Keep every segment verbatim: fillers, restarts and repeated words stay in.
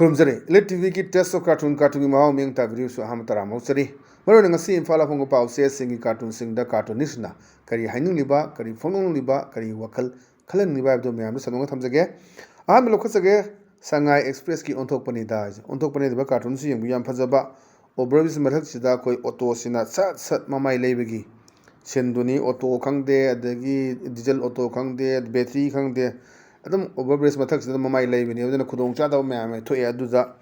ꯈꯨꯔꯨꯝꯖꯔꯤ꯫ Elite T ꯚꯤꯒꯤ Taste of Cartoon, ꯀꯥꯔꯇꯨꯟꯒꯤ ꯃꯍꯥꯎ ꯃꯤꯠꯌꯦꯡ ꯇꯥꯕꯤꯔꯤꯕꯁꯨ ꯑꯍꯥꯟꯕ ꯇꯔꯥꯝꯅ ꯑꯣꯛꯆꯔꯤ꯫ ꯃꯔꯨꯑꯣꯏꯅ ꯉꯁꯤ ꯏꯝꯐꯥꯜꯗ ꯐꯣꯡꯕ ꯄꯥꯎꯆꯦꯁꯤꯡꯒꯤ ꯀꯥꯔꯇꯨꯟꯁꯤꯡꯗ ꯀꯥꯔꯇꯨꯅꯤꯁꯅ ꯀꯔꯤ ꯍꯥꯏꯅꯤꯡꯂꯤꯕ, ꯀꯔꯤ ꯐꯣꯡꯗꯣꯛꯅꯤꯡꯂꯤꯕ, ꯀꯔꯤ ꯋꯥꯈꯜ ꯈꯜꯍꯟꯅꯤꯡꯂꯤꯕ ꯍꯥꯏꯕꯗꯨ ꯃꯌꯥꯝꯗ ꯁꯟꯗꯣꯛꯅ ꯊꯝꯖꯒꯦ꯫ ꯑꯍꯥꯟꯕ ꯂꯧꯈꯠꯆꯒꯦ, ꯁꯉꯥꯏ ꯑꯦꯛꯁꯄ꯭ꯔꯦꯁꯀꯤ ꯑꯣꯟꯊꯣꯛꯄꯅꯤꯗ ꯍꯥꯏꯁꯦ꯫ ꯑꯣꯟꯊꯣꯛꯄꯅꯤꯗ ꯍꯥꯏꯕ ꯀꯥꯔꯇꯨꯟꯁꯤ ꯌꯦꯡꯕꯤꯌꯨ, ꯌꯥꯝ ꯐꯖꯕ꯫ ꯑꯣꯚꯔꯕ꯭ꯔꯤꯖ ꯃꯊꯛꯁꯤꯗ ꯑꯩꯈꯣꯏ ꯑꯣꯇꯣꯁꯤꯅ ꯁꯠ ꯁꯠ ꯃꯃꯥꯏ ꯂꯩꯕꯒꯤ ꯁꯤꯟꯗꯨꯅꯤ꯫ ꯑꯣꯇꯣ ꯈꯪꯗꯦ, ꯑꯗꯒꯤ ꯗꯤꯖꯜ ꯑꯣꯇꯣ ꯈꯪꯗꯦ, ꯕꯦꯇ꯭ꯔꯤ ꯈꯪꯗꯦ, ꯑꯗꯨꯝ ꯑꯣꯚꯔꯕ꯭ꯔꯤꯖ ꯃꯊꯛꯁꯤꯗ ꯃꯃꯥꯏ ꯂꯩꯕꯅꯤ꯫ ꯑꯗꯨꯅ ꯈꯨꯗꯣꯡꯆꯥꯗꯕ ꯃꯌꯥꯝ ꯑꯃ ꯊꯣꯛꯑꯦ꯫ ꯑꯗꯨꯗ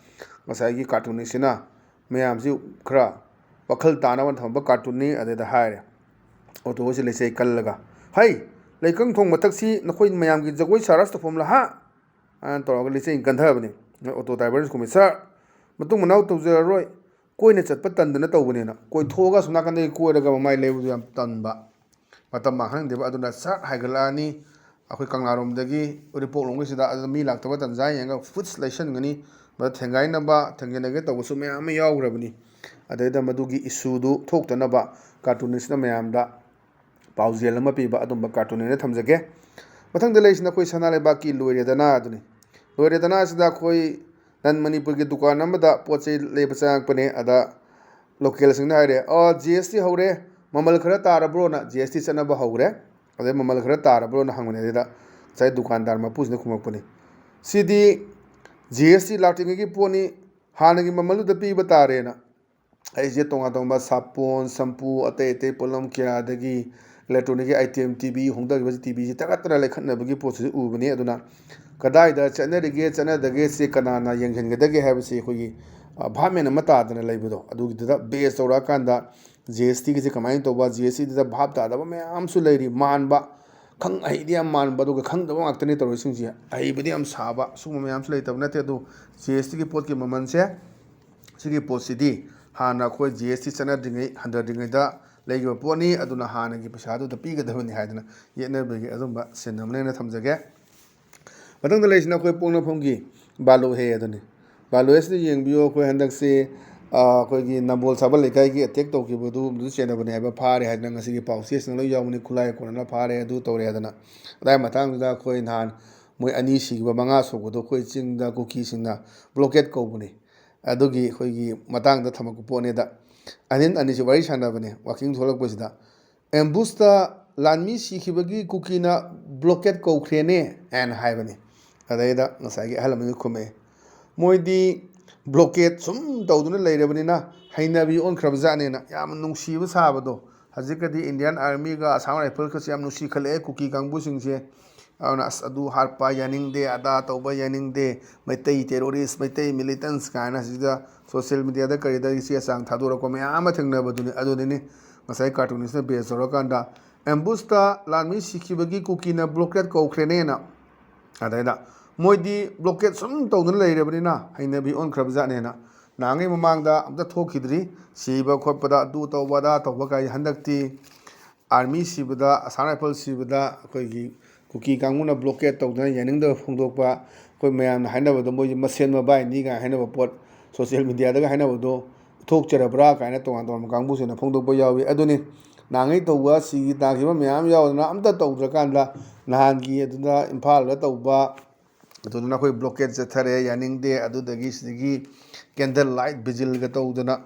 ꯉꯁꯥꯏꯒꯤ ꯀꯥꯔꯇꯨꯅꯤꯁꯁꯤꯅ ꯃꯌꯥꯝꯁꯤ ꯈꯔ ꯋꯥꯈꯜ ꯇꯥꯅꯕ ꯊꯝꯕ ꯀꯥꯔꯇꯨꯟꯅꯤ꯫ ꯑꯗꯩꯗ ꯍꯥꯏꯔꯦ, ꯑꯣꯇꯣꯁꯤ ꯂꯩꯆꯩ ꯀꯜꯂꯒ, "ꯍꯩ, ꯂꯩꯀꯪ ꯊꯣꯡ ꯃꯊꯛꯁꯤ ꯅꯈꯣꯏ ꯃꯌꯥꯝꯒꯤ ꯖꯒꯣꯏ ꯁꯥꯔꯁ ꯇꯧꯐꯝꯂ ꯍꯥ?" ꯑꯅ ꯇꯧꯔꯒ ꯂꯩꯆꯩ ꯀꯟꯊꯕꯅꯤ꯫ ꯑꯣꯇꯣ ꯗ꯭ꯔꯥꯏꯚꯔꯁꯤ ꯈꯨꯝꯃꯤ, "ꯁꯥꯔ, ꯃꯇꯨꯡ ꯃꯅꯥꯎ ꯇꯧꯖꯔꯔꯣꯏ, ꯀꯣꯏꯅ ꯆꯠꯄ ꯇꯟꯗꯅ ꯇꯧꯕꯅꯦꯅ꯫ ꯀꯣꯏꯊꯣꯛꯑꯒ ꯑꯁꯣꯝ ꯅꯥꯀꯟꯗꯒꯤ ꯀꯣꯏꯔꯒ ꯃꯃꯥꯏ ꯂꯩꯕꯗꯨ ꯌꯥꯝ ꯇꯟꯕ, ꯃꯇꯝ ꯃꯥꯡꯍꯟꯗꯦꯕ꯫ ꯑꯗꯨꯅ ꯁꯠ ꯍꯥꯏꯒꯠꯂꯛꯑꯅꯤ ꯑꯩꯈꯣꯏ ꯀꯪꯂꯥꯔꯣꯝꯗꯒꯤ ꯎꯔꯤꯄꯣꯛꯂꯣꯝꯒꯤꯁꯤꯗ꯫ ꯑꯗꯨꯗ ꯃꯤ ꯂꯥꯛꯇꯕ ꯇꯟꯖꯥ ꯌꯦꯡꯉꯒ ꯐꯨꯠꯁ ꯂꯩꯁꯟꯒꯅꯤ꯫ ꯃꯗ ꯊꯦꯡꯒꯥꯏꯅꯕ, ꯊꯦꯡꯖꯤꯟꯅꯒꯦ ꯇꯧꯕꯁꯨ ꯃꯌꯥꯝ ꯑꯃ ꯌꯥꯎꯈ꯭ꯔꯕꯅꯤ꯫ ꯑꯗꯩꯗ ꯃꯗꯨꯒꯤ ꯏꯁꯨꯗꯨ ꯊꯣꯛꯇꯅꯕ ꯀꯥꯔꯇꯨꯅꯤꯁꯅ ꯃꯌꯥꯝꯗ ꯄꯥꯎꯖꯦꯜ ꯑꯃ ꯄꯤꯕ ꯑꯗꯨꯝꯕ ꯀꯥꯔꯇꯨꯟꯅꯦꯅ ꯊꯝꯖꯒꯦ꯫ ꯃꯊꯪꯗ ꯂꯩꯔꯤꯁꯤꯅ ꯑꯩꯈꯣꯏ ꯁꯅꯥ ꯂꯩꯕꯥꯛꯀꯤ ꯂꯣꯏꯔꯦꯗꯅ ꯑꯗꯨꯅꯤ꯫ ꯂꯣꯏꯔꯦꯗꯅ ꯑꯁꯤꯗ ꯑꯩꯈꯣꯏ ꯅꯟ ꯃꯅꯤꯄꯨꯔꯒꯤ ꯗꯨꯀꯥꯟ ꯑꯃꯗ ꯄꯣꯠ ꯆꯩ ꯂꯩꯕ ꯆꯪꯉꯛꯄꯅꯦ꯫ ꯑꯗ ꯂꯣꯀꯦꯜꯁꯤꯡꯅ ꯍꯥꯏꯔꯦ, "ꯑꯣ, ꯖꯤ ꯑꯦꯁ ꯇꯤ ꯍꯧꯔꯦ, ꯃꯃꯜ ꯈꯔ ꯇꯥꯔꯕ꯭ꯔꯣꯅ?" ꯖꯤ ꯑꯦꯁ ꯇꯤ ꯆꯠꯅꯕ ꯍꯧꯔꯦ꯫ ꯑꯗꯩ ꯃꯃꯜ ꯈꯔ ꯇꯥꯔꯕ꯭ꯔꯣꯅ ꯍꯪꯕꯅꯦ꯫ ꯑꯗꯩꯗ ꯉꯁꯥꯏ ꯗꯨꯀꯥꯟꯗꯥꯔ ꯃꯄꯨꯁꯤꯅ ꯈꯨꯝꯃꯛꯄꯅꯤ, "ꯁꯤꯗꯤ ꯖꯤ ꯑꯦꯁ ꯇꯤ ꯂꯥꯛꯇ꯭ꯔꯤꯉꯩꯒꯤ ꯄꯣꯠꯅꯤ, ꯍꯥꯟꯅꯒꯤ ꯃꯃꯜꯗꯨꯗ ꯄꯤꯕ ꯇꯥꯔꯦꯅ꯫ ꯑꯩꯁꯦ ꯇꯣꯉꯥꯟ ꯇꯣꯉꯥꯟꯕ ꯁꯥꯄꯣꯟ, ꯁꯝꯄꯨ, ꯑꯇꯩ ꯑꯇꯩ ꯄꯣꯠꯂꯝ ꯀꯌꯥꯗꯒꯤ ꯏꯂꯦꯛꯇ꯭ꯔꯣꯅꯤꯛꯀꯤ ꯑꯥꯏꯇꯦꯝ, ꯇꯤ ꯚꯤ ꯍꯣꯡꯊꯈꯤꯕꯁꯤ, ꯇꯤ ꯚꯤꯁꯤ ꯇꯛꯈꯠꯇꯅ ꯂꯩꯈꯠꯅꯕꯒꯤ ꯄꯣꯠꯁꯤꯁꯨ ꯎꯕꯅꯤ꯫ ꯑꯗꯨꯅ ꯀꯗꯥꯏꯗ ꯆꯠꯅꯔꯤꯒꯦ, ꯆꯠꯅꯗꯒꯦ, ꯁꯤ ꯀꯅꯥꯅ ꯌꯦꯡꯁꯤꯟꯒꯗꯒꯦ ꯍꯥꯏꯕꯁꯤ ꯑꯩꯈꯣꯏꯒꯤ, ꯑ, ꯚꯥꯞ ꯃꯦꯟ ꯑꯃ ꯇꯥꯗꯅ ꯂꯩꯕꯗꯣ, ꯑꯗꯨꯒꯤꯗꯨꯗ ꯕꯦꯖ ꯇꯧꯔꯛꯑꯀꯥꯟꯗ ꯖꯤ ꯑꯦꯁ ꯇꯤꯒꯤꯁꯦ ꯀꯃꯥꯏꯅ ꯇꯧꯕ, ꯖꯤ ꯑꯦꯁ ꯇꯤꯗꯨꯗ ꯚꯥꯞ ꯇꯥꯗꯕ ꯃꯌꯥꯝ ꯑꯃꯁꯨ ꯂꯩꯔꯤ꯫ ꯃꯥꯟꯕ, ꯈꯪ ꯑꯍꯩꯗꯤ ꯌꯥꯝ ꯃꯥꯟꯕ, ꯑꯗꯨꯒ ꯈꯪꯗꯕ ꯉꯥꯛꯇꯅꯤ ꯇꯧꯔꯤꯁꯤꯡꯁꯦ꯫ ꯑꯍꯩꯕꯗꯤ ꯌꯥꯝ ꯁꯥꯕ, ꯁꯤꯒꯨꯝꯕ ꯃꯌꯥꯝꯁꯨ ꯂꯩꯇꯕ ꯅꯠꯇꯦ꯫ ꯑꯗꯨ ꯖꯤ ꯑꯦꯁ ꯇꯤꯒꯤ ꯄꯣꯠꯀꯤ ꯃꯃꯜꯁꯦ, ꯁꯤꯒꯤ ꯄꯣꯠꯁꯤꯗꯤ ꯍꯥꯟꯅ ꯑꯩꯈꯣꯏ ꯖꯤ ꯑꯦꯁ ꯇꯤ ꯆꯠꯅꯗ꯭ꯔꯤꯉꯩ, ꯍꯟꯊꯗ꯭ꯔꯤꯉꯩꯗ ꯂꯩꯈꯤꯕ ꯄꯣꯠꯅꯤ, ꯑꯗꯨꯅ ꯍꯥꯟꯅꯒꯤ ꯄꯩꯁꯥꯗꯨꯗ ꯄꯤꯒꯗꯕꯅꯤ ꯍꯥꯏꯗꯅ ꯌꯦꯠꯅꯕꯒꯤ ꯑꯗꯨꯝꯕ ꯁꯤꯟ ꯑꯃꯅꯦꯅ ꯊꯝꯖꯒꯦ꯫ ꯃꯊꯪꯗ ꯂꯩꯔꯤꯁꯤꯅ ꯑꯩꯈꯣꯏ ꯄꯣꯛꯅꯐꯝꯒꯤ ꯕꯥꯂꯨ ꯍꯦ ꯑꯗꯨꯅꯤ꯫ ꯕꯥꯂꯨ ꯍꯦꯁꯤꯗ ꯌꯦꯡꯕꯤꯌꯨ, ꯑꯩꯈꯣꯏ ꯍꯟꯗꯛꯁꯤ, ꯑ, ꯑꯩꯈꯣꯏꯒꯤ ꯅꯝꯕꯣꯜ ꯁꯥꯕꯜ ꯂꯩꯀꯥꯏꯒꯤ ꯑꯦꯇꯦꯛ ꯇꯧꯈꯤꯕꯗꯨ, ꯑꯗꯨ ꯆꯦꯟꯅꯕꯅꯤ ꯍꯥꯏꯕ ꯐꯥꯔꯦ ꯍꯥꯏꯗꯅ ꯉꯁꯤꯒꯤ ꯄꯥꯎꯆꯦꯁꯤꯡ ꯂꯣꯏ ꯌꯥꯎꯕꯅꯤ꯫ ꯈꯨꯠꯂꯥꯏ ꯀꯣꯟꯅꯅ ꯐꯥꯔꯦ, ꯑꯗꯨ ꯇꯧꯔꯦ ꯍꯥꯏꯗꯅ꯫ ꯑꯗꯥꯏ ꯃꯇꯥꯡꯗꯨꯗ ꯑꯩꯈꯣꯏ ꯅꯍꯥꯟ ꯃꯣꯏ ꯑꯅꯤ ꯁꯤꯈꯤꯕ ꯃꯉꯥ ꯁꯨꯕꯗꯣ ꯑꯩꯈꯣꯏ ꯆꯤꯡꯗ ꯀꯨꯀꯤꯁꯤꯡꯅ blockade ꯀꯧꯕꯅꯤ꯫ ꯑꯗꯨꯒꯤ ꯑꯩꯈꯣꯏꯒꯤ ꯃꯇꯥꯡꯗ ꯊꯝꯃꯛꯄ ꯄꯣꯠꯅꯤꯗ꯫ ꯑꯅꯤꯟ ꯑꯅꯤꯁꯤ ꯋꯥꯔꯤ ꯁꯥꯟꯅꯕꯅꯦ walking ꯊꯣꯛꯂꯛꯄꯁꯤꯗ꯫ "Ambushꯇ ꯂꯥꯟꯃꯤ ꯁꯤꯈꯤꯕꯒꯤ ꯀꯨꯀꯤꯅ blockade ꯀꯧꯈ꯭ꯔꯦꯅꯦ" ꯍꯥꯏꯅ ꯍꯥꯏꯕꯅꯤ꯫ ꯑꯗꯩꯗ ꯉꯁꯥꯏꯒꯤ ꯑꯍꯜ ꯑꯃꯅ ꯈꯨꯝꯃꯛꯑꯦ, "ꯃꯣꯏꯗꯤ blockade ꯁꯨꯝ ꯇꯧꯗꯨꯅ ꯂꯩꯔꯕꯅꯤꯅ ꯍꯩꯅꯕꯤ ꯑꯣꯟꯈ꯭ꯔꯕ ꯖꯥꯠꯅꯦꯅ" ꯌꯥꯝꯅ ꯅꯨꯡꯁꯤꯕ ꯁꯥꯕꯗꯣ꯫ ꯍꯧꯖꯤꯛꯀꯗꯤ Indian Armyꯒ Assam Riflesꯀꯁꯦ ꯌꯥꯝ ꯅꯨꯡꯁꯤꯈꯠꯂꯛꯑꯦ ꯀꯨꯀꯤ ꯀꯥꯡꯕꯨꯁꯤꯡꯁꯦ꯫ ꯑꯗꯨꯅ "ꯑꯁ, ꯑꯗꯨ ꯍꯥꯠꯄ ꯌꯥꯅꯤꯡꯗꯦ, ꯑꯗꯥ ꯇꯧꯕ ꯌꯥꯅꯤꯡꯗꯦ, ꯃꯩꯇꯩ terrorist, ꯃꯩꯇꯩ militants" ꯀꯥꯏꯅ ꯁꯤꯗ social mediaꯗ ꯀꯔꯤꯗ ꯆꯦ ꯆꯥꯡ ꯊꯥꯗꯣꯔꯛꯄ ꯃꯌꯥꯝ ꯑꯃ ꯊꯦꯡꯅꯕꯗꯨꯅꯤ꯫ ꯑꯗꯨꯅꯤꯅꯦ ꯉꯁꯥꯏ cartoonistꯅ base ꯇꯧꯔꯀꯥꯟꯗ "Ambushꯇ ꯂꯥꯟꯃꯤ ꯁꯤꯈꯤꯕꯒꯤ ꯀꯨꯀꯤꯅ blockade ꯀꯧꯈ꯭ꯔꯦꯅꯦꯅ" ꯑꯗꯩꯗ "ꯃꯣꯏꯗꯤ blockade ꯁꯨꯝ ꯇꯧꯗꯨꯅ ꯂꯩꯔꯕꯅꯤꯅ ꯍꯩꯅꯕꯤ ꯑꯣꯟꯈ꯭ꯔꯕ ꯖꯥꯠꯅꯦꯅ꯫ ꯅꯍꯥꯟꯉꯩ ꯃꯃꯥꯡꯗ ꯑꯝꯇ ꯊꯣꯛꯈꯤꯗ꯭ꯔꯤ, ꯁꯤꯕ ꯈꯣꯠꯄꯗ ꯑꯗꯨ ꯇꯧꯕ ꯑꯗꯥ ꯇꯧꯕ ꯀꯥꯏ꯫ ꯍꯟꯗꯛꯇꯤ Army ꯁꯤꯕꯗ, Assam Rifles ꯁꯤꯕꯗ ꯑꯩꯈꯣꯏꯒꯤ ꯀꯨꯀꯤ ꯀꯥꯡꯕꯨꯅ blockade ꯇꯧꯗꯅ ꯌꯥꯅꯤꯡꯗꯕ ꯐꯣꯡꯗꯣꯛꯄ, ꯑꯩꯈꯣꯏ ꯃꯌꯥꯝꯅ ꯍꯥꯏꯅꯕꯗꯣ ꯃꯣꯏꯁꯦ ꯃꯁꯦꯟ ꯃꯕꯥꯏꯅꯤ ꯀꯥꯏꯅ ꯍꯥꯏꯅꯕ ꯄꯣꯠ social mediaꯗꯒ ꯍꯥꯏꯅꯕꯗꯣ ꯊꯣꯛꯆꯔꯕ꯭ꯔꯥ ꯀꯥꯏꯅ ꯇꯣꯉꯥꯟ ꯇꯣꯉꯥꯟꯕ ꯀꯥꯡꯕꯨꯁꯤꯡꯅ ꯐꯣꯡꯗꯣꯛꯄ ꯌꯥꯎꯏ꯫ ꯑꯗꯨꯅꯤ ꯅꯍꯥꯟꯉꯩ ꯇꯧꯕ ꯁꯤꯈꯤ ꯇꯥꯈꯤꯕ ꯃꯌꯥꯝ ꯌꯥꯎꯗꯅ ꯑꯝꯇ ꯇꯧꯗ꯭ꯔꯀꯥꯟꯗ ꯅꯍꯥꯟꯒꯤ ꯑꯗꯨꯗ ꯏꯝꯐꯥꯜꯗ ꯇꯧꯕ ꯑꯗꯨꯗꯨꯅ ꯑꯩꯈꯣꯏ blockade ꯆꯠꯊꯔꯦ, ꯌꯥꯅꯤꯡꯗꯦ, ꯑꯗꯨꯗꯒꯤ ꯁꯤꯗꯒꯤ candle light vigilꯒ ꯇꯧꯗꯅ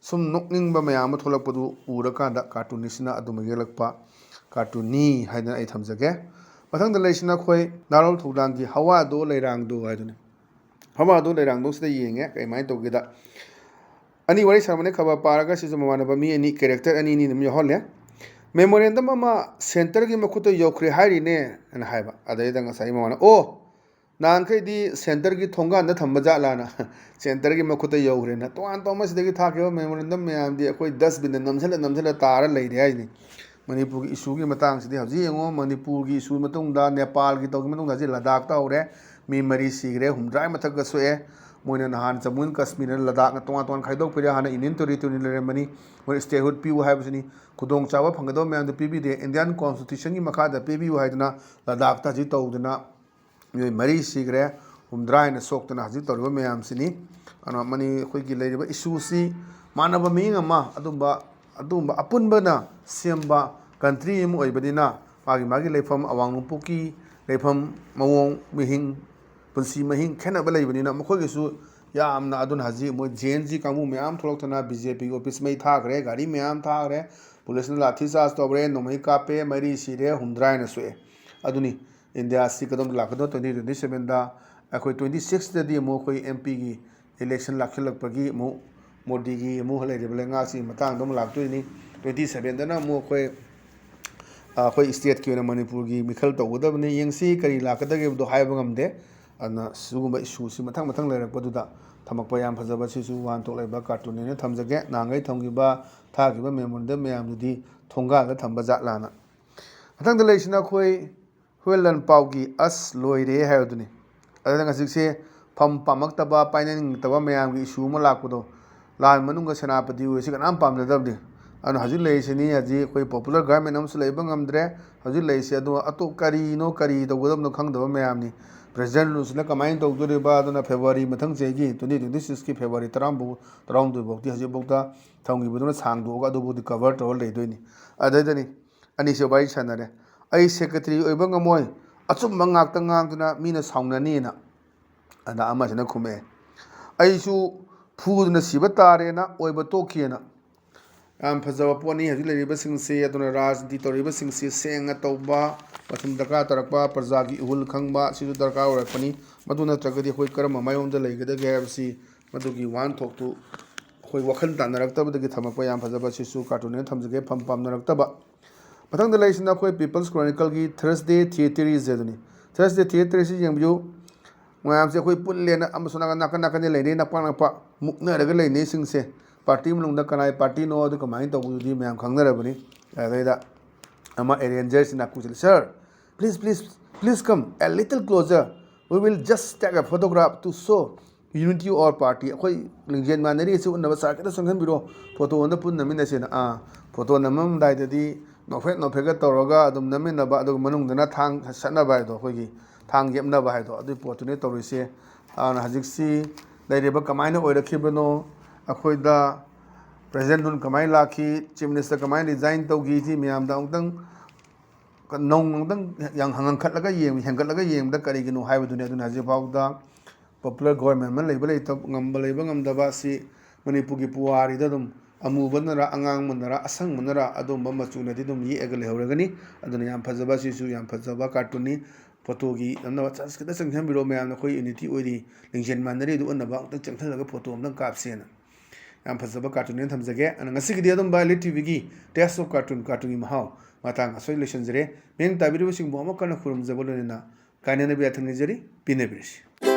ꯁꯨꯝ ꯅꯣꯛꯅꯤꯡꯕ ꯃꯌꯥꯝ ꯑꯃ ꯊꯣꯛꯂꯛꯄꯗꯨ ꯎꯔꯀꯥꯟꯗ cartoonistꯅ ꯑꯗꯨꯃꯛ ꯌꯦꯛꯂꯛꯄ cartoonꯅꯤ ꯍꯥꯏꯗꯅ ꯑꯩ ꯊꯝꯖꯒꯦ꯫ ꯃꯊꯪꯗ ꯂꯩꯁꯤꯅ ꯑꯩꯈꯣꯏ ꯅꯥꯔꯣꯜ ꯊꯧꯗꯥꯡꯒꯤ ꯍꯋꯥꯗꯣ ꯂꯩꯔꯥꯡꯗꯣ ꯍꯥꯏꯗꯨꯅꯤ꯫ ꯍꯋꯥꯗꯣ ꯂꯩꯔꯥꯡꯗꯣ ꯁꯤꯗ ꯌꯦꯡꯉꯦ ꯀꯃꯥꯏꯅ ꯇꯧꯒꯦꯗ꯫ ꯑꯅꯤ ꯋꯥꯔꯤ ꯁꯥꯟꯅꯕꯅꯦ ꯈꯕꯔ ꯄꯥꯔꯒ ꯁꯤꯁꯨ ꯃꯃꯥꯟꯅꯕ ꯃꯤ ꯑꯅꯤ character ꯑꯅꯤ ꯑꯅꯤ ꯑꯗꯨꯝ ꯌꯥꯎꯍꯜꯂꯦ꯫ "Memorandum ꯑꯃ centreꯒꯤ ꯃꯈꯨꯠꯇ ꯌꯧꯈ꯭ꯔꯦ ꯍꯥꯏꯔꯤꯅꯦ" ꯍꯥꯏꯅ ꯍꯥꯏꯕ꯫ ꯑꯗꯩꯗ ꯉꯁꯥꯏ ꯃꯃꯥꯟꯅꯕ "ꯑꯣ, ꯅꯍꯥꯟꯈꯩꯗꯤ centreꯒꯤ ꯊꯣꯡꯒꯥꯟꯗ ꯊꯝꯕ ꯖꯥꯠꯂꯥꯅ centreꯒꯤ ꯃꯈꯨꯠꯇ ꯌꯧꯈ꯭ꯔꯦꯅ" ꯇꯣꯉꯥꯟ ꯇꯣꯉꯥꯟꯕ ꯁꯤꯗꯒꯤ ꯊꯥꯈꯤꯕ memorandum ꯃꯌꯥꯝꯗꯤ ꯑꯩꯈꯣꯏ dustbinꯗ ꯅꯝꯁꯤꯜꯂ ꯅꯝꯁꯤꯜꯂ ꯇꯥꯔ ꯂꯩꯔꯦ ꯍꯥꯏꯁꯤꯅꯤ꯫ ꯃꯅꯤꯄꯨꯔꯒꯤ issueꯒꯤ ꯃꯇꯥꯡꯁꯤꯗꯤ ꯍꯧꯖꯤꯛ ꯌꯦꯡꯉꯣ, ꯃꯅꯤꯄꯨꯔꯒꯤ issue ꯃꯇꯨꯡꯗ, ꯅꯦꯄꯥꯜꯒꯤ ꯇꯧꯈꯤꯕ ꯃꯇꯨꯡꯗ ꯍꯧꯖꯤꯛ ꯂꯗꯥꯛꯇ ꯍꯧꯔꯦ꯫ ꯃꯤ ꯃꯔꯤ ꯁꯤꯈ꯭ꯔꯦ, ꯍꯨꯝꯗ꯭ꯔꯥ ꯃꯊꯛꯇ ꯁꯣꯛꯑꯦ꯫ ꯃꯣꯏꯅ ꯅꯍꯥꯟ ꯖꯃꯨ ꯑꯦꯟ ꯀꯥꯁꯃꯤꯔ ꯂꯗꯥꯛꯅ ꯇꯣꯉꯥꯟ ꯇꯣꯉꯥꯟ ꯈꯥꯏꯗꯣꯛꯄꯤꯔꯦ, ꯍꯥꯟꯅ union territory ꯂꯩꯔꯝꯕꯅꯤ꯫ ꯃꯣꯏ statehood ꯄꯤꯌꯨ ꯍꯥꯏꯕꯁꯤꯅꯤ꯫ ꯈꯨꯗꯣꯡꯆꯥꯕ ꯐꯪꯒꯗꯕ ꯃꯌꯥꯝꯗꯨ ꯄꯤꯕꯤꯗꯦ, Indian constitutionꯒꯤ ꯃꯈꯥꯗ ꯄꯤꯕꯤꯌꯨ ꯍꯥꯏꯗꯅ ꯂꯗꯥꯛꯇ ꯍꯧꯖꯤꯛ ꯇꯧꯗꯅ ꯃꯤꯑꯣꯏ ꯃꯔꯤ ꯁꯤꯈ꯭ꯔꯦ, ꯍꯨꯝꯗ꯭ꯔꯥ ꯍꯦꯟꯅ ꯁꯣꯛꯇꯅ ꯍꯧꯖꯤꯛ ꯇꯧꯔꯤꯕ ꯃꯌꯥꯝꯁꯤꯅꯤ꯫ ꯑꯗꯨꯅ ꯃꯅꯤ ꯑꯩꯈꯣꯏꯒꯤ ꯂꯩꯔꯤꯕ issueꯁꯤ ꯃꯥꯟꯅꯕ ꯃꯤꯠꯌꯦꯡ ꯑꯃ, ꯑꯗꯨꯝꯕ, ꯑꯗꯨꯒꯨꯝꯕ ꯑꯄꯨꯟꯕꯅ ꯁꯦꯝꯕ country ꯑꯃ ꯑꯣꯏꯕꯅꯤꯅ ꯃꯥꯒꯤ ꯃꯥꯒꯤ ꯂꯩꯐꯝ ꯑꯋꯥꯡ ꯅꯣꯡꯄꯣꯛꯀꯤ ꯂꯩꯐꯝ ꯃꯑꯣꯡ, ꯃꯍꯤꯡ, ꯄꯨꯟꯁꯤ ꯃꯍꯤꯡ ꯈꯦꯠꯅꯕ ꯂꯩꯕꯅꯤꯅ, ꯃꯈꯣꯏꯒꯤꯁꯨ ꯌꯥꯝꯅ, ꯑꯗꯨꯅ ꯍꯧꯖꯤꯛ ꯃꯣꯏ Gen Z ꯀꯥꯡꯕꯨ ꯃꯌꯥꯝ ꯊꯣꯛꯂꯛꯇꯅ B J P ꯒꯤ office ꯃꯩ ꯊꯥꯈ꯭ꯔꯦ, ꯒꯥꯔꯤ ꯃꯌꯥꯝ ꯊꯥꯈ꯭ꯔꯦ, ꯄꯨꯂꯤꯁꯅ ꯂꯥꯊꯤ ꯆꯥꯔꯖ ꯇꯧꯔꯦ, ꯅꯣꯡꯃꯩ ꯀꯥꯞꯄꯦ, ꯃꯔꯤ ꯁꯤꯔꯦ, ꯍꯨꯝꯗ꯭ꯔꯥ ꯍꯦꯟꯅ ꯁꯣꯛꯑꯦ꯫ ꯑꯗꯨꯅꯤ ꯏꯟꯗꯤꯌꯥꯁꯤ ꯀꯗꯣꯝꯗ ꯂꯥꯛꯀꯗꯣ? Twenty twenty seven ꯗ ꯑꯩꯈꯣꯏ twenty six ꯇꯗꯤ ꯑꯃꯨꯛ ꯑꯩꯈꯣꯏ M P ꯒꯤ election ꯂꯥꯛꯁꯤꯜꯂꯛꯄꯒꯤ ꯑꯃꯨꯛ ꯃꯣꯗꯤꯒꯤ ꯑꯃꯨꯛ ꯂꯩꯔꯤꯕ ꯂꯩꯉꯥꯛꯁꯤꯒꯤ ꯃꯇꯥꯡꯗ ꯑꯃꯨꯛ ꯂꯥꯛꯇꯣꯏꯅꯤ꯫ Twenty seven ꯗꯅ ꯑꯃꯨꯛ ꯑꯩꯈꯣꯏ, ꯑꯩꯈꯣꯏ state ꯀꯤ ꯑꯣꯏꯅ ꯃꯅꯤꯄꯨꯔꯒꯤ ꯃꯤꯈꯜ ꯇꯧꯒꯗꯕꯅꯤ꯫ ꯌꯦꯡꯁꯤ ꯀꯔꯤ ꯂꯥꯛꯀꯗꯒꯦꯕꯗꯣ ꯍꯥꯏꯕ ꯉꯝꯗꯦ꯫ ꯑꯗꯨꯅ ꯁꯤꯒꯨꯝꯕ issue ꯁꯤ ꯃꯊꯪ ꯃꯊꯪ ꯂꯩꯔꯛꯄꯗꯨꯗ ꯊꯝꯃꯛꯄ ꯌꯥꯝ ꯐꯖꯕ, ꯁꯤꯁꯨ ꯋꯥꯍꯟꯊꯣꯛ ꯂꯩꯕ cartoon ꯅꯦꯅ ꯊꯝꯖꯒꯦ꯫ ꯅꯍꯥꯟꯈꯩ ꯊꯝꯈꯤꯕ, ꯊꯥꯈꯤꯕ memorandum ꯃꯌꯥꯝꯗꯨꯗꯤ ꯊꯣꯡꯒꯥꯜꯗ ꯊꯝꯕ ꯖꯥꯠꯂꯥꯅ꯫ ꯃꯊꯪꯗ ꯂꯩꯔꯤꯁꯤꯅ ꯑꯩꯈꯣꯏ ꯍꯨꯏ ꯂꯟ ꯄꯥꯎꯒꯤ ꯑꯁ ꯂꯣꯏꯔꯦ ꯍꯥꯏꯕꯗꯨꯅꯤ꯫ ꯑꯗꯨꯅ ꯍꯧꯖꯤꯛꯁꯦ ꯐꯝ ꯄꯥꯝꯃꯛꯇꯕ, ꯄꯥꯏꯅꯅꯤꯡꯗꯕ ꯃꯌꯥꯝꯒꯤ issue ꯑꯃ ꯂꯥꯛꯄꯗꯣ, ꯂꯥꯟ ꯃꯅꯨꯡꯗ ꯁꯦꯅꯥꯄꯇꯤ ꯑꯣꯏꯔꯤꯁꯤ ꯀꯅꯥꯝ ꯄꯥꯝꯅꯗꯕꯅꯤ꯫ ꯑꯗꯨꯅ ꯍꯧꯖꯤꯛ ꯂꯩꯔꯤꯁꯤꯅꯤ, ꯍꯧꯖꯤꯛ ꯑꯩꯈꯣꯏ popular government ꯑꯃꯁꯨ ꯂꯩꯕ ꯉꯝꯗ꯭ꯔꯦ꯫ ꯍꯧꯖꯤꯛ ꯂꯩꯔꯤꯁꯦ ꯑꯗꯣ ꯑꯇꯣꯞ-, ꯀꯔꯤꯅꯣ, ꯀꯔꯤ ꯇꯧꯒꯗꯕꯅꯣ ꯈꯪꯗꯕ ꯃꯌꯥꯝꯅꯤ꯫ President rule ꯁꯤꯅ ꯀꯃꯥꯏꯅ ꯇꯧꯗꯣꯔꯤꯕ? ꯑꯗꯨꯅ February, ꯃꯊꯪ ꯆꯍꯤꯒꯤ twenty twenty six ꯀꯤ February ꯇꯔꯥ ꯐꯥꯎ, ꯇꯔꯥꯍꯨꯝꯗꯣꯏ ꯐꯥꯎꯗꯤ ꯍꯧꯖꯤꯛꯐꯥꯎꯗ ꯊꯝꯈꯤꯕꯗꯨꯅ ꯁꯥꯡꯗꯣꯛꯑꯒ ꯑꯗꯨꯐꯥꯎꯗꯤ cover ꯇꯧꯔ ꯂꯩꯗꯣꯏꯅꯤ꯫ ꯑꯗꯨꯗꯅꯤ ꯑꯅꯤꯁꯦ ꯋꯥꯔꯤ ꯁꯥꯟꯅꯔꯦ꯫ "ꯑꯩ secretary ꯑꯣꯏꯕ ꯉꯝꯃꯣꯏ, ꯑꯆꯨꯝꯕ ꯉꯥꯛꯇ ꯉꯥꯡꯗꯨꯅ ꯃꯤꯅ ꯁꯥꯎꯅꯅꯤꯅ"꯫ ꯑꯗ ꯑꯃꯁꯤꯅ ꯈꯨꯝꯃꯛꯑꯦ, "ꯑꯩꯁꯨ ꯐꯨꯗꯨꯅ ꯁꯤꯕ ꯇꯥꯔꯦꯅ ꯑꯣꯏꯕ ꯇꯣꯛꯈꯤꯑꯅ"꯫ ꯌꯥꯝ ꯐꯖꯕ ꯄꯣꯠꯅꯤ ꯍꯧꯖꯤꯛ ꯂꯩꯔꯤꯕꯁꯤꯡꯁꯤ꯫ ꯑꯗꯨꯅ ꯔꯥꯖꯅꯤꯇꯤ ꯇꯧꯔꯤꯕꯁꯤꯡꯁꯤ ꯁꯦꯡꯅ ꯇꯧꯕ, ꯃꯊꯨꯝ ꯗꯔꯀꯥꯔ ꯇꯥꯔꯛꯄ, ꯄ꯭ꯔꯖꯥꯒꯤ ꯏꯍꯨꯜ ꯈꯪꯕ, ꯁꯤꯁꯨ ꯗꯔꯀꯥꯔ ꯑꯣꯏꯔꯛꯄꯅꯤ꯫ ꯃꯗꯨ ꯅꯠꯇ꯭ꯔꯒꯗꯤ ꯑꯩꯈꯣꯏ ꯀꯔꯝꯕ ꯃꯥꯏꯌꯣꯛꯗ ꯂꯩꯒꯗꯒꯦ ꯍꯥꯏꯕꯁꯤ, ꯃꯗꯨꯒꯤ ꯋꯥꯍꯟꯊꯣꯛꯇꯨ ꯑꯩꯈꯣꯏ ꯋꯥꯈꯜ ꯇꯥꯅꯔꯛꯇꯕꯗꯒꯤ ꯊꯝꯃꯛꯄ ꯌꯥꯝ ꯐꯖꯕ, ꯁꯤꯁꯨ cartoon ꯅꯦꯅ ꯊꯝꯖꯒꯦ, ꯐꯝ ꯄꯥꯝꯅꯔꯛꯇꯕ꯫ ꯃꯊꯪꯗ ꯂꯩꯔꯤꯁꯤꯅ ꯑꯩꯈꯣꯏ People's Chronicle ꯒꯤ Thursday Theateries ꯍꯥꯏꯗꯨꯅꯤ꯫ Thursday Theateries ꯁꯤ ꯌꯦꯡꯕꯤꯌꯨ꯫ ꯃꯌꯥꯝꯁꯦ ꯑꯩꯈꯣꯏ ꯄꯨꯜꯂꯦꯅ ꯑꯃꯁꯨ ꯅꯥꯀꯟ, ꯅꯥꯀꯟ ꯅꯥꯀꯟꯗ ꯂꯩꯅꯩ, ꯅꯛꯄ ꯅꯛꯄ ꯃꯨꯛꯅꯔꯒ ꯂꯩꯅꯩꯁꯤꯡꯁꯦ꯫ Party ꯃꯅꯨꯡꯗ ꯀꯅꯥꯏ party ꯅꯣ, ꯑꯗꯨ ꯀꯃꯥꯏꯅ ꯇꯧꯕꯗꯨꯗꯤ ꯃꯌꯥꯝ ꯈꯪꯅꯔꯕꯅꯤ꯫ ꯑꯗꯩꯗ ꯑꯃ arranger ꯁꯤꯅ ꯀꯨꯁꯤꯜꯂꯤ, "Sir, please, please, please come a little closer. We will just take a photograph to show unity or party." ꯑꯩꯈꯣꯏ ꯂꯤꯡꯖꯦꯜ ꯃꯥꯟꯅꯔꯤ ꯑꯁꯤ ꯎꯠꯅꯕ sir ꯈꯤꯇ ꯆꯪꯁꯤꯟꯕꯤꯔꯣ, photo ꯑꯝꯇ ꯄꯨꯟꯅ ꯅꯝꯃꯤꯟꯅꯁꯦꯅ꯫ ꯑꯥ, photo ꯅꯝꯃꯝꯗꯥꯏꯗꯗꯤ ꯅꯣꯛꯐꯦꯠ ꯅꯣꯛꯐꯦꯠꯀ ꯇꯧꯔꯒ ꯑꯗꯨꯝ ꯅꯝꯃꯤꯟꯅꯕ, ꯑꯗꯨꯒ ꯃꯅꯨꯡꯗꯅ ꯊꯥꯡ ꯁꯠꯅꯕ ꯍꯥꯏꯗꯣ, ꯑꯩꯈꯣꯏꯒꯤ ꯊꯥꯡ ꯌꯦꯞꯅꯕ ꯍꯥꯏꯗꯣ, ꯑꯗꯨꯒꯤ ꯄꯣꯠꯇꯨꯅꯦ ꯇꯧꯔꯤꯁꯦ꯫ ꯑꯗꯨꯅ ꯍꯧꯖꯤꯛꯁꯤ ꯂꯩꯔꯤꯕ ꯀꯃꯥꯏꯅ ꯑꯣꯏꯔꯛꯈꯤꯕꯅꯣ, ꯑꯩꯈꯣꯏꯗ President rule ꯀꯃꯥꯏꯅ ꯂꯥꯛꯈꯤ, Chief Minister ꯀꯃꯥꯏꯅ resign ꯇꯧꯈꯤ, ꯁꯤ ꯃꯌꯥꯝꯗ ꯑꯃꯨꯛꯇꯪ ꯅꯧꯅ ꯑꯃꯨꯛꯇꯪ ꯌꯥꯝ ꯉꯟꯈꯠꯂꯒ ꯌꯦꯡ-, ꯍꯦꯟꯒꯠꯂꯒ ꯌꯦꯡꯕꯗ ꯀꯔꯤꯒꯤꯅꯣ ꯍꯥꯏꯕꯗꯨꯅꯤ꯫ ꯑꯗꯨꯅ ꯍꯧꯖꯤꯛꯐꯥꯎꯗ popular government ꯑꯃ ꯂꯩꯕ ꯂꯩꯇꯕ, ꯉꯝꯕ ꯂꯩꯕ ꯉꯝꯗꯕ ꯑꯁꯤ ꯃꯅꯤꯄꯨꯔꯒꯤ ꯄꯨꯋꯥꯔꯤꯗ ꯑꯗꯨꯝ ꯑꯃꯨꯕꯅꯔ, ꯑꯉꯥꯡꯕꯅꯔ, ꯑꯁꯪꯕꯅꯔ ꯑꯗꯨꯝꯕ ꯃꯆꯨꯅꯗꯤ ꯑꯗꯨꯝ ꯌꯦꯛꯑꯒ ꯂꯩꯍꯧꯔꯒꯅꯤ꯫ ꯑꯗꯨꯅ ꯌꯥꯝ ꯐꯖꯕ, ꯑꯁꯤꯁꯨ ꯌꯥꯝ ꯐꯖꯕ cartoonꯅꯤ꯫ Photoꯒꯤ ꯅꯝꯅꯕ chance ꯈꯤꯇ ꯆꯪꯁꯤꯟꯕꯤꯔꯛꯑꯣ ꯃꯌꯥꯝ, ꯑꯩꯈꯣꯏ unity ꯑꯣꯏꯔꯤ, ꯂꯤꯡꯖꯦꯜ ꯃꯥꯟꯅꯔꯤ, ꯑꯗꯨ ꯎꯠꯅꯕ ꯑꯃꯨꯛꯇꯪ ꯆꯪꯁꯤꯜꯂꯒ photo ꯑꯃꯇꯪ ꯀꯥꯞꯁꯦꯅ꯫ ꯌꯥꯝ ꯐꯖꯕ cartoon ꯑꯣꯏꯅ ꯊꯝꯖꯒꯦ꯫ ꯑꯗꯨꯅ ꯉꯁꯤꯒꯤꯗꯤ ꯑꯗꯨꯝ ꯕꯥꯏ ꯂꯤꯠ ꯇꯤꯚꯤꯒꯤ Taste of Cartoon, cartoonꯒꯤ ꯃꯍꯥꯎ ꯃꯇꯥꯡ ꯑꯁꯤꯗ ꯂꯣꯏꯁꯤꯟꯖꯔꯦ꯫ ꯃꯤꯠꯌꯦꯡ ꯇꯥꯕꯤꯔꯤꯕꯁꯤꯡꯕꯨ ꯑꯃꯨꯛ ꯍꯟꯅ ꯈꯨꯔꯨꯝꯖꯕ ꯂꯣꯏꯅꯅ ꯀꯥꯏꯅꯅꯕ ꯌꯥꯊꯪ ꯅꯤꯖꯔꯤ꯫ ꯄꯦꯟꯅꯕꯤꯔꯁꯤ꯫